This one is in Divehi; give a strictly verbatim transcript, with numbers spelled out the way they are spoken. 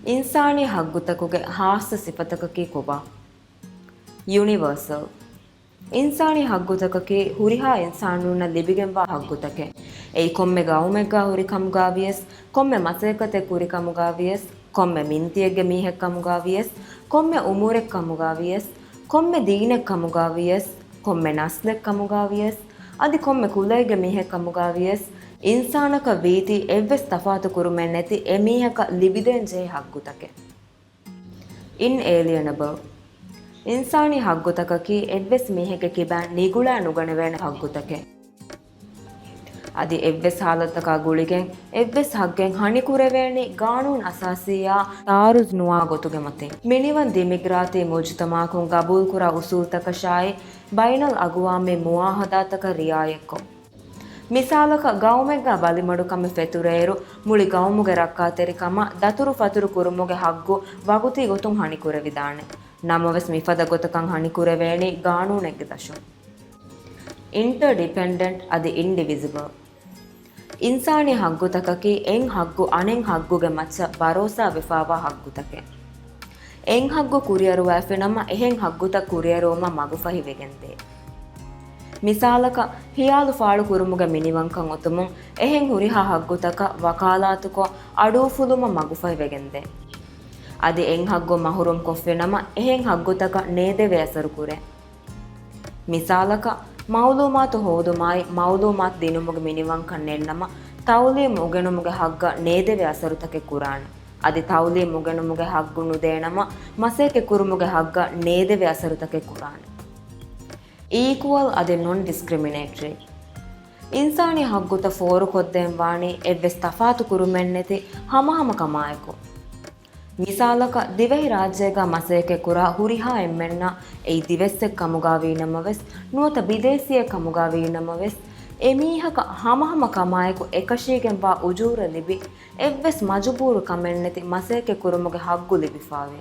އިންސާނީ ހައްގުތަކުގެ ހާއްސަ ސިފަތަކަކީ ކޮބާ؟ ޔުނިވާސަލް. އިންސާނީ ހައްގުތަކަކީ ހުރިހާ އިންސާނުންނަށް ލިބިގެންވާ ހައްގުތަކެއް. އެއީ ކޮންމެ ގައުމެއްގަ ހުރި ކަމުގަ ވިޔަސް، ކޮންމެ މަސައްކަތެއް ކުރި ކަމުގަ ވިޔަސް، ކޮންމެ މިންތިއެއްގެ މީހެއް ކަމުގަ ވިޔަސް، ކޮންމެ އުމުރެއް ކަމުގަ ވިޔަސް، ކޮންމެ ދީނެއް ކަމުގަ ވިޔަސް، ކޮންމެ ނަސްލެއް ކަމުގަ ވިޔަސް، އަދި ކޮންމެ ކުލައެއްގެ މީހެއް ކަމުގަ ވިޔަސް، އިންސާނަކަށް ވީތީ އެއްވެސް ތަފާތު ކުރުމެއް ނެތި އެ މީހަކަށް ލިބިދޭން ޖެހޭ ހައްގުތަކެއް. އިންއޭލިއަނަބަލް. އިންސާނީ ހައްގުތަކަކީ އެއްވެސް މީހެއްގެ ކިބައިން ނިގުޅާ ނުގަނެވޭނެ ހައްގުތަކެއް. އަދި އެއްވެސް ހާލަތަކާ ގުޅިގެން އެއްވެސް ހައްގެއް ހަނިކުރެވޭނީ ގާނޫނު އަސާސީއާ ތާރުޒް ނުވާ ގޮތުގެ މަތިން. މިނިވަން ދިމިގްރާތީ މުޖުތަމައަކުން ގަބޫލުކުރާ އުސޫލުތަކަށާއި ބައިނަލް އަގުވާމީ މުއާހަދާތަކަށް ރިއާޔަތްކޮށް. މިސާލަކަށް، ގައުމެއްގަ ބަލިމަޑުކަމެއް ފެތުރޭއިރު، މުޅި ގައުމުގެ ރައްކާތެރިކަމަށް ދަތުރު ފަތުރު ކުރުމުގެ ހައްގު ވަގުތީ ގޮތުން ހަނިކުރެވިދާނެ. ނަމަވެސް، މިފަދަ ގޮތަކަށް ހަނިކުރެވޭނީ ގާނޫނެއްގެ ދަށުން. އިންޓަރޑިޕެންޑެންޓް އަދި އިންޑިވިޒިބަލް. އިންސާނީ ހައްގުތަކަކީ އެއް ހައްގު އަނެއް ހައްގުގެ މައްޗަށް ބަރޯސާވެފާވާ ހައްގުތަކެއް. އެއް ހައްގު ކުރިއަރުވައިފިނަމަ، އެހެން ހައްގުތައް ކުރިއަރުވުމަށް މަގުފަހިވެގެންދޭ. މިސާލަކަށް، ހިޔާލު ފާޅުކުރުމުގެ މިނިވަންކަން އޮތުމުން އެހެން ހުރިހާ ހައްގުތަކަށް ވަކާލާތުކޮށް، އަޑުއުފުލުމަށް މަގުފަހިވެގެންދޭ. އަދި އެއް ހައްގު މަހުރުމް ކޮށްފިނަމަ، އެހެން ހައްގުތަކަށް ނޭދެވޭ އަސަރު ކުރޭ. މިސާލަކަށް، މައުލޫމާތު ހޯދުމާއި މައުލޫމާތު ދިނުމުގެ މިނިވަންކަން ނެތްނަމަ، ތައުލީމު އުގެނުމުގެ ހައްގަށް ނޭދެވޭ އަސަރުތަކެއް ކުރާނެ. އަދި ތައުލީމު އުގެނުމުގެ ހައްގު ނުދޭނަމަ، މަސައްކަތް ކުރުމުގެ ހައްގަށް ނޭދެވޭ އަސަރުތަކެއް ކުރާނެ. އީކުއަލް އަދި ނޮން ޑިސްކްރިމިނޭޓްރީ. އިންސާނީ ހައްގުތައް ފޯރުކޮށްދޭން ވާނީ އެއްވެސް ތަފާތު ކުރުމެއް ނެތި ހަމަހަމަ ކަމާއެކު. މިސާލަކަށް، ދިވެހި ރާއްޖޭގަ މަސައްކަތް ކުރާ ހުރިހާ އެންމެންނަށް، އެއީ ދިވެއްސެއް ކަމުގަ ވީނަމަވެސް، ނުވަތަ ބިދޭސީއެއް ކަމުގަ ވީނަމަވެސް، އެމީހަކަށް ހަމަހަމަ ކަމާއެކު އެކަށީގެންވާ އުޖޫރަ ލިބި، އެއްވެސް މަޖުބޫރު ކަމެއް ނެތި މަސައްކަތް ކުރުމުގެ ހައްގު ލިބިފާވޭ.